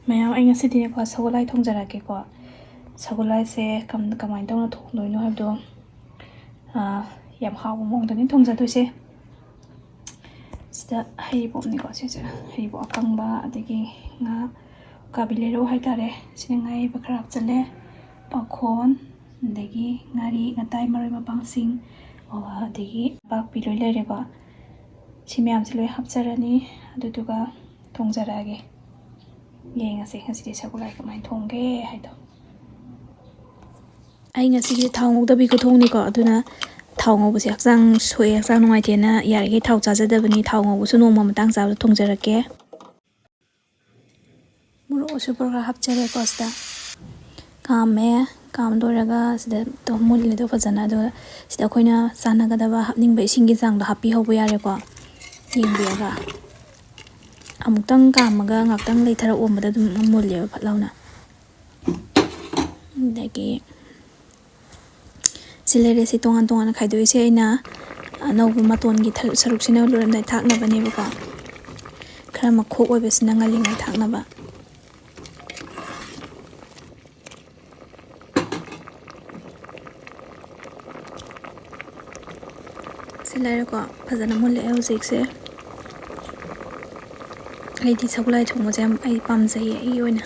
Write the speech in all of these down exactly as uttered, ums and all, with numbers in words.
ꯃꯌꯥꯝ, ꯑꯩ ꯉꯁꯤꯗꯤꯅꯦꯀꯣ, ꯁꯒꯣꯜꯍꯋꯥꯏ ꯊꯣꯡꯖꯔꯛꯀꯦꯀꯣ꯫ ꯁꯒꯣꯜꯍꯋꯥꯏꯁꯦ ꯀꯝ-, ꯀꯃꯥꯏꯅ ꯇꯧꯅ ꯊꯣꯡꯗꯣꯏꯅꯣ ꯍꯥꯏꯕꯗꯣ, ꯑꯥ, ꯌꯥꯝ ꯍꯥꯎꯕ ꯃꯑꯣꯡꯗꯅꯤ ꯊꯣꯡꯖꯗꯣꯏꯁꯦ꯫ ꯁꯤꯗ ꯍꯩꯔꯤꯕꯣꯞꯅꯤꯀꯣ, ꯁꯤꯁꯦ ꯍꯩꯔꯤꯕꯣꯞ ꯑꯀꯪꯕ, ꯑꯗꯒꯤ ꯉꯥ ꯎꯀꯥꯕꯤ ꯂꯩꯔꯧ ꯍꯥꯏꯇꯥꯔꯦ꯫ ꯁꯤꯅ ꯉꯥ ꯑꯌꯥꯏꯕ ꯈꯔ ꯍꯥꯞꯆꯜꯂꯦ, ꯄꯥꯈꯣꯟ, ꯑꯗꯒꯤ ꯉꯥꯔꯤ, ꯉꯥꯇꯥꯏ, ꯃꯔꯣꯏ ꯃꯄꯥꯡꯁꯤꯡ, ꯑꯗꯒꯤ ꯅꯄꯥꯛꯄꯤ ꯂꯣꯏ ꯂꯩꯔꯦꯀꯣ꯫ ꯁꯤ ꯃꯌꯥꯝꯁꯦ ꯂꯣꯏ ꯍꯥꯞꯆꯔꯅꯤ, ꯑꯗꯨꯗꯨꯒ ꯊꯣꯡꯖꯔꯛꯑꯒꯦ꯫ ꯌꯦꯡꯉꯁꯦ ꯉꯁꯤꯗꯤ ꯁꯒꯣꯜꯍꯋꯥꯏ ꯀꯃꯥꯏꯅ ꯊꯣꯡꯒꯦ ꯍꯥꯏꯗꯣ꯫ ꯑꯩ ꯉꯁꯤꯒꯤ ꯊꯥꯎ ꯉꯧꯗꯕꯤ ꯈꯨꯊꯣꯡꯅꯤꯀꯣ, ꯑꯗꯨꯅ ꯊꯥꯎ ꯉꯧꯕꯁꯦ ꯍꯛꯆꯥꯡ ꯁꯣꯛꯑꯦ, ꯍꯛꯆꯥꯡ ꯅꯨꯡꯉꯥꯏꯇꯦꯅ ꯌꯥꯔꯤꯈꯩ ꯊꯥꯎ ꯆꯥꯖꯗꯕꯅꯤ꯫ ꯊꯥꯎ ꯉꯧꯕꯁꯨ ꯅꯣꯡꯃ ꯃꯇꯥꯡ ꯆꯥꯕꯗ ꯊꯣꯡꯖꯔꯛꯀꯦ꯫ ꯃꯣꯔꯣꯛ ꯑꯁꯨꯕ ꯈꯔ ꯍꯥꯞꯆꯔꯦꯀꯣ ꯁꯤꯗ꯫ ꯀꯥꯝꯃꯦ꯫ ꯀꯥꯝ ꯂꯣꯏꯔꯒ ꯁꯤꯗ ꯇꯣ-, ꯃꯨꯜꯂꯦꯗꯣ ꯐꯖꯅ꯫ ꯑꯗꯨꯒ ꯁꯤꯗ ꯑꯩꯈꯣꯏꯅ ꯆꯥꯟꯅꯒꯗꯕ ꯍꯥꯞꯅꯤꯡꯕ ꯏꯁꯤꯡꯒꯤ ꯆꯥꯡꯗꯣ ꯍꯥꯞꯄꯤꯍꯧꯕ ꯌꯥꯔꯦꯀꯣ, ꯌꯦꯡꯕꯤꯔꯒ꯫ ꯑꯃꯨꯛꯇꯪ ꯀꯥꯝꯃꯒ ꯉꯥꯛꯇꯪ ꯂꯩꯊꯔ ꯑꯣꯝꯕꯗ ꯑꯗꯨꯝ ꯃꯨꯜꯂꯦꯕ ꯐꯠ ꯂꯥꯎꯅ꯫ ꯑꯗꯒꯤ ꯁꯤ ꯂꯩꯔꯦ꯫ ꯁꯤ ꯇꯣꯉꯥꯟ ꯇꯣꯉꯥꯟꯅ ꯈꯥꯏꯗꯣꯛꯏꯁꯦ ꯑꯩꯅ ꯑꯅꯧꯕ ꯃꯇꯣꯟꯒꯤ ꯊ-, ꯁꯔꯨꯛꯁꯤꯅ ꯂꯣꯏꯔꯝꯗꯥꯏ ꯊꯥꯛꯅꯕꯅꯦꯕꯀꯣ꯫ ꯈꯔ ꯃꯈꯣꯛ ꯑꯣꯏꯕꯁꯤꯅ ꯉꯜꯂꯤꯉꯩ ꯊꯥꯛꯅꯕ꯫ ꯁꯤ ꯂꯩꯔꯦꯀꯣ, ꯐꯖꯅ ꯃꯨꯜꯂꯛꯑꯦ ꯍꯧꯖꯤꯛꯁꯦ꯫ ꯑꯩꯗꯤ ꯁꯒꯣꯜꯍꯋꯥꯏ ꯊꯣꯡꯕꯁꯦ ꯌꯥꯝ ꯑꯩ ꯄꯥꯝꯖꯩꯌꯦ ꯑꯩꯒꯤ ꯑꯣꯏꯅ꯫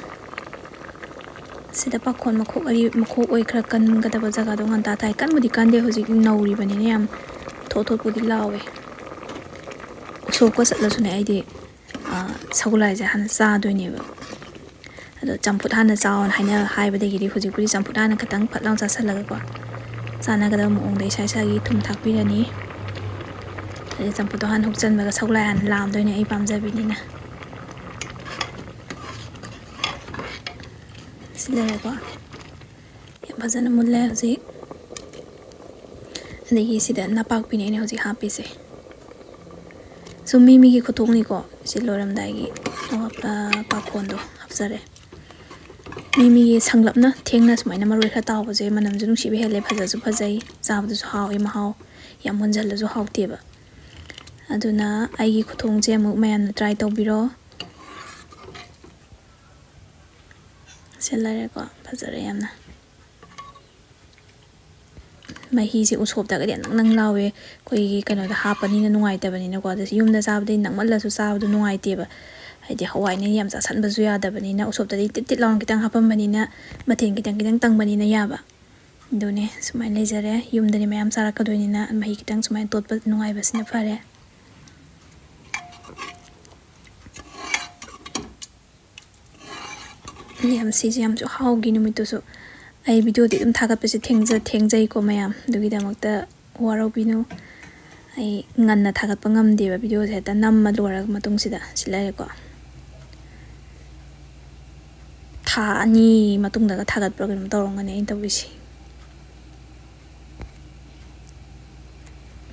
ꯁꯤꯗ ꯄꯥꯈꯣꯟ ꯃꯈꯣꯛ ꯑꯔꯤ-, ꯃꯈꯣꯛ ꯑꯣꯏ ꯈꯔ ꯀꯟꯒꯗꯕ ꯖꯒꯥꯗꯣ ꯉꯟꯇꯥ ꯇꯥꯏ꯫ ꯀꯟꯕꯨꯗꯤ ꯀꯟꯗꯦ, ꯍꯧꯖꯤꯛ ꯅꯧꯔꯤꯕꯅꯤꯅ ꯌꯥꯝ ꯊꯣꯠ ꯊꯣꯠꯄꯨꯗꯤ ꯂꯥꯎꯋꯦ꯫ ꯎꯁꯣꯞꯀ ꯆꯠꯂꯁꯨꯅꯦ ꯑꯩꯗꯤ, ꯑ, ꯁꯒꯣꯜꯍꯋꯥꯏꯁꯦ ꯍꯥꯟꯅ ꯆꯥꯗꯣꯏꯅꯦꯕ꯫ ꯑꯗꯣ ꯆꯝꯐꯨꯠ ꯍꯥꯟꯅ ꯆꯥꯎꯅ ꯍꯥꯏꯅ ꯍꯥꯏꯕꯗꯒꯤꯗꯤ ꯍꯧꯖꯤꯛꯄꯨꯗꯤ ꯆꯝꯐꯨꯠ ꯍꯥꯟꯅ ꯈꯤꯇꯪ ꯐꯠ ꯂꯥꯎ ꯆꯥꯁꯤꯜꯂꯒꯀꯣ, ꯆꯥꯟꯅꯒꯗꯕ ꯃꯑꯣꯡꯗ ꯏꯁꯥ ꯏꯁꯥꯒꯤ ꯊꯨꯝ ꯊꯥꯛꯄꯤꯔꯅꯤ꯫ ꯑꯗꯩ ꯆꯝꯐꯨꯠꯇꯣ ꯍꯥꯟꯅ ꯍꯧꯆꯟꯕꯒ ꯁꯒꯣꯜꯍꯋꯥꯏ ꯍꯥꯟꯅ ꯂꯥꯝꯗꯣꯏꯅꯦ ꯑꯩ ꯄꯥꯝꯖꯕꯤꯅꯤꯅ꯫ ꯁꯤ ꯂꯩꯔꯦꯀꯣ꯫ ꯌꯥꯝ ꯐꯖꯅ ꯃꯨꯜꯂꯦ ꯍꯧꯖꯤꯛ꯫ ꯑꯗꯒꯤ ꯁꯤꯗ ꯅꯄꯥꯛꯄꯤꯅꯦ ꯑꯩꯅ ꯍꯧꯖꯤꯛ ꯍꯥꯞꯄꯤꯁꯦ꯫ ꯁꯨꯝ ꯃꯤ ꯃꯤꯒꯤ ꯈꯨꯊꯣꯡꯅꯤꯀꯣ꯫ ꯁꯤ ꯂꯣꯏꯔꯝꯗꯥꯏꯒꯤ, ꯑ, ꯄꯥꯈꯣꯟꯗꯣ ꯍꯥꯞꯆꯔꯦ꯫ ꯃꯤ ꯃꯤꯒꯤ ꯁꯪꯂꯞꯅ ꯊꯦꯡꯅ ꯁꯨꯃꯥꯏꯅ ꯃꯔꯣꯏ ꯈꯔ ꯇꯥꯎꯕꯁꯦ ꯃꯅꯝꯁꯨ ꯅꯨꯡꯁꯤꯕ ꯍꯦꯜꯂꯦ, ꯐꯖꯁꯨ ꯐꯖꯩ, ꯆꯥꯕꯗꯁꯨ ꯍꯥꯎꯋꯦ ꯃꯍꯥꯎ꯫ ꯌꯥꯝ ꯃꯨꯟꯖꯜꯂꯁꯨ ꯍꯥꯎꯇꯦꯕ꯫ ꯑꯗꯨꯅ ꯑꯩꯒꯤ ꯈꯨꯊꯣꯡꯁꯦ ꯑꯃꯨꯛ ꯃꯌꯥꯝꯅ try ꯇꯧꯕꯤꯔꯣ꯫ ꯁꯤ ꯂꯩꯔꯦꯀꯣ, ꯐꯖꯔꯦ ꯌꯥꯝꯅ꯫ ꯃꯍꯤꯁꯦ ꯎꯁꯣꯞꯇꯒꯗꯤ ꯌꯥꯝ ꯅꯪ ꯅꯪ ꯂꯥꯎꯋꯦ꯫ ꯑꯩꯈꯣꯏꯒꯤ ꯀꯩꯅꯣꯗ ꯍꯥꯞꯄꯅꯤꯅ ꯅꯨꯡꯉꯥꯏꯇꯕꯅꯤꯅꯀꯣ꯫ ꯑꯗꯨ ꯌꯨꯝꯗ ꯆꯥꯕꯗꯤ ꯅꯪꯃꯜꯂꯁꯨ ꯆꯥꯕꯗꯣ ꯅꯨꯡꯉꯥꯏꯇꯦꯕ꯫ ꯍꯥꯏꯗꯤ ꯍꯋꯥꯏꯅꯦ ꯌꯥꯝ ꯆꯥꯁꯟꯕꯁꯨ ꯌꯥꯗꯕꯅꯤꯅ, ꯎꯁꯣꯞꯇꯗꯤ ꯇꯤꯠ ꯇꯤꯠ ꯂꯥꯎꯅ ꯈꯤꯇꯪ ꯍꯥꯞꯄꯝꯕꯅꯤꯅ, ꯃꯊꯦꯜ ꯈꯤꯇꯪ ꯈꯤꯇꯪ ꯇꯪꯕꯅꯤꯅ ꯌꯥꯕ꯫ ꯑꯗꯨꯅꯦ, ꯁꯨꯃꯥꯏꯅ ꯂꯩꯖꯔꯦ꯫ ꯌꯨꯝꯗꯗꯤ ꯃꯌꯥꯝ ꯆꯥꯔꯛꯀꯗꯣꯏꯅꯤꯅ ꯃꯍꯤ ꯈꯤꯇꯪ ꯁꯨꯃꯥꯏꯅ ꯇꯣꯠꯄ ꯅꯨꯡꯉꯥꯏꯕꯁꯤꯅ ꯐꯔꯦ꯫ ꯌꯥꯝ, ꯁꯤꯁꯦ ꯌꯥꯝꯁꯨ ꯍꯥꯎꯈꯤ ꯅꯨꯃꯤꯠꯇꯨꯁꯨ꯫ ꯑꯩ ꯚꯤꯗꯤꯑꯣꯗꯤ ꯑꯗꯨꯝ ꯊꯥꯒꯠꯄꯁꯦ ꯊꯦꯡꯖ-, ꯊꯦꯡꯖꯩꯀꯣ ꯃꯌꯥꯝ, ꯑꯗꯨꯒꯤꯗꯃꯛꯇ ꯋꯥꯔꯧꯕꯤꯅꯨ꯫ ꯑꯩ ꯉꯟꯅ ꯊꯥꯒꯠꯄ ꯉꯝꯗꯦꯕ, ꯚꯤꯗꯤꯑꯣꯁꯦ ꯍꯦꯛꯇ ꯅꯝꯃ ꯂꯣꯏꯔꯕ ꯃꯇꯨꯡꯁꯤꯗ꯫ ꯁꯤ ꯂꯩꯔꯦꯀꯣ꯫ ꯊꯥ ꯑꯅꯤ ꯃꯇꯨꯡꯗꯒ ꯊꯥꯒꯠꯄ꯭ꯔꯥ ꯀꯩꯅꯣꯝ ꯇꯧꯔꯝꯒꯅꯤ ꯑꯩꯅ ꯇꯧꯔꯤꯁꯦ꯫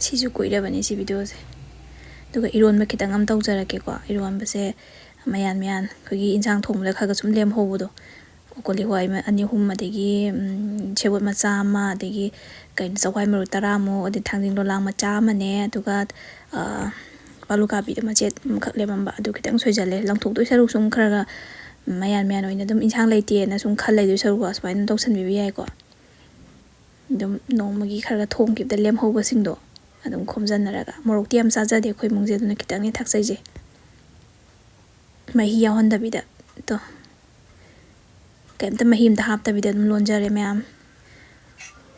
ꯁꯤꯁꯨ ꯀꯨꯏꯔꯕꯅꯤ ꯁꯤ ꯚꯤꯗꯤꯑꯣꯁꯦ꯫ ꯑꯗꯨꯒ ꯏꯔꯣꯟꯕ ꯈꯤꯇꯪ ꯑꯃ ꯇꯧꯖꯔꯛꯀꯦꯀꯣ꯫ ꯏꯔꯣꯟꯕꯁꯦ ꯃꯌꯥꯟ ꯃꯌꯥꯟ ꯑꯩꯈꯣꯏꯒꯤ ꯏꯟꯁꯥꯡ ꯊꯣꯡꯕꯗ ꯈꯔ ꯈꯔ ꯁꯨꯝ ꯂꯦꯝꯍꯧꯕꯗꯣ, ꯀꯣꯂꯤ ꯍꯋꯥꯏ ꯑꯅꯤ ꯑꯍꯨꯝ, ꯑꯗꯒꯤ, ꯎꯝ, ꯁꯦꯕꯣꯠ ꯃꯆꯥ ꯑꯃ, ꯑꯗꯒꯤ ꯀꯩꯅꯣ, ꯆꯋꯥꯏ ꯃꯔꯨ ꯇꯔꯥꯃꯨꯛ, ꯑꯗꯩ ꯊꯥꯡꯖꯤꯡ ꯂꯣꯂꯥꯡ ꯃꯆꯥ ꯑꯃꯅꯦ, ꯑꯗꯨꯒ, ꯑ, ꯑꯥꯂꯨ ꯀꯥꯕꯤꯗꯣ ꯃꯆꯦꯠ ꯑꯃꯈꯛ ꯂꯦꯝꯃꯝꯕ, ꯑꯗꯨ ꯈꯤꯇꯪ ꯁꯣꯏꯖꯜꯂꯦ꯫ ꯂꯪꯊꯣꯛꯇꯣꯏ ꯁꯔꯨꯛ ꯁꯨꯝ ꯈꯔ ꯈꯔ ꯃꯌꯥꯟ ꯃꯌꯥꯟ ꯑꯣꯏꯅ ꯑꯗꯨꯝ ꯏꯟꯁꯥꯡ ꯂꯩꯇꯦꯅ ꯁꯨꯝ ꯈꯜ ꯂꯩꯗꯣꯏ ꯁꯔꯨꯛ ꯑꯁꯨꯃꯥꯏꯅ ꯇꯧꯁꯟꯕꯤꯕ ꯌꯥꯏꯀꯣ꯫ ꯑꯗꯨꯝ ꯅꯣꯡꯃꯒꯤ ꯈꯔ ꯈꯔ ꯊꯣꯡꯈꯤꯕꯗ ꯂꯦꯝꯍꯧꯕꯁꯤꯡꯗꯣ ꯑꯗꯨꯝ ꯈꯣꯝꯖꯟꯅꯔꯒ, ꯃꯣꯔꯣꯛꯇꯤ ꯌꯥꯝ ꯆꯥꯖꯗꯦ ꯑꯩꯈꯣꯏ ꯏꯃꯨꯡꯁꯦ, ꯑꯗꯨꯅ ꯈꯤꯇꯪꯅꯦ ꯊꯥꯛꯆꯩꯁꯦ꯫ ꯃꯍꯤ ꯌꯥꯎꯍꯟꯗꯕꯤꯗ꯫ ꯇꯣ꯫ ꯀꯩꯝꯇ ꯃꯍꯤ ꯑꯝꯇ ꯍꯥꯞꯇꯕꯤꯗ ꯑꯗꯨꯝ ꯂꯣꯟꯖꯔꯦ ꯃꯌꯥꯝ꯫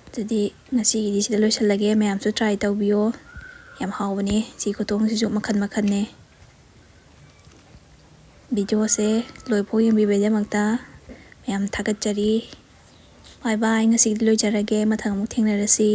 ꯑꯗꯨꯗꯤ ꯉꯁꯤꯒꯤꯗꯤ ꯁꯤꯗ ꯂꯣꯏꯁꯤꯜꯂꯒꯦ꯫ ꯃꯌꯥꯝꯁꯨ try ꯇꯧꯕꯤꯌꯣ꯫ ꯌꯥꯝ ꯍꯥꯎꯕꯅꯦ꯫ ꯁꯤ ꯈꯨꯊꯣꯡꯁꯤꯁꯨ ꯃꯈꯜ ꯃꯈꯜꯅꯦ꯫ ꯚꯤꯗꯤꯑꯣꯁꯦ ꯂꯣꯏꯐꯥꯎ ꯌꯦꯡꯕꯤꯕꯒꯤꯗꯃꯛꯇ ꯃꯌꯥꯝ ꯊꯥꯒꯠꯆꯔꯤ꯫ Bye bye꯫ ꯉꯁꯤꯒꯤꯗꯤ ꯂꯣꯏꯖꯔꯒꯦ꯫ ꯃꯊꯪ ꯑꯃꯨꯛ ꯊꯦꯡꯅꯔꯁꯤ꯫